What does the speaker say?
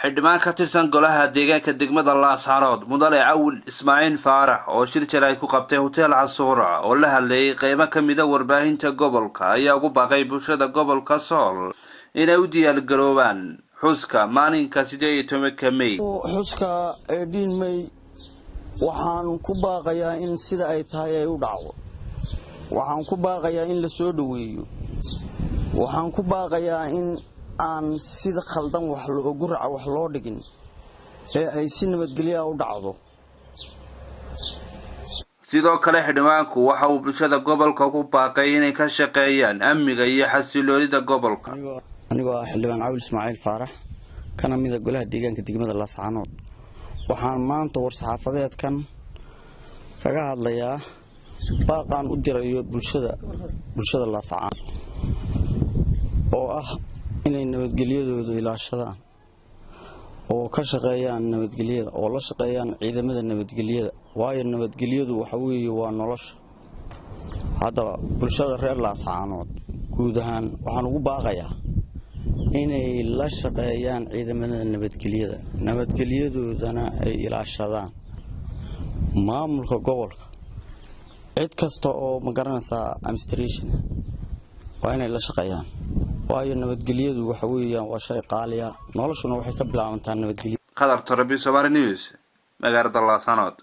Xildhibaan ka tirsan golaha deegaanka degmada Laascaanood, Mudane Cawil Ismaaciil Faarax, oo shir jaraa'id ku qabtay Hotel Casuura oo la hadlayay qeybo ka mida warbaahinta gobolka, ayaa ugu baaqay bulshada gobolka Sool inay u diyaargaroobaan xuska maalinka 18-ka Mey. Xuska 18 May waxaan ku baaqayaa in sida ay tahay ay u dhacdo. Waxaan ku baaqayaa in la soo dhoweeyo. Waxaan ku baaqayaa in aan sida khaldan wax guraca wax loo dhigin ee ay si nabadgelyaa u dhacdo. Sidoo kale xildhibaanku waxa uu bulshada gobolka ku baaqay inay ka shaqeeyaan amniga iyo xasiloonida gobolka. Anigoo ah xildhibaan Cawil Ismaaciil Faarax, kana mida golaha deegaanka degmada Laascaanood, waxaan maanta war-saxaafadeedkan kaga hadlayaa baaqaan u dirayo bulshada Laascaanood oo ah inay nabadgelyadooda ilaashadaan oo ka shaqeeyaan nabadgelyada oo la shaqeeyaan ciidamada nabadgelyada, waayo nabadgelyadu waxa weeye waa nolosha. Haddaba bulshada reer Laascaanood guud ahaan waxaan ugu baaqayaa inay la shaqeeyaan ciidamada nabadgelyada, nabadgelyadoodana ay ilaashadaan. Maamulka gobolka, cid kasta oo ma garanaysaa administration, waa inay la shaqeeyaan, waayo nabadgelyadu waxa weeyaan waa shay qaaliya, noloshuna waxay ka bilaabantaa nabadgelya. Qadar Tarabi, Somaali News, magaalada Laascaanood.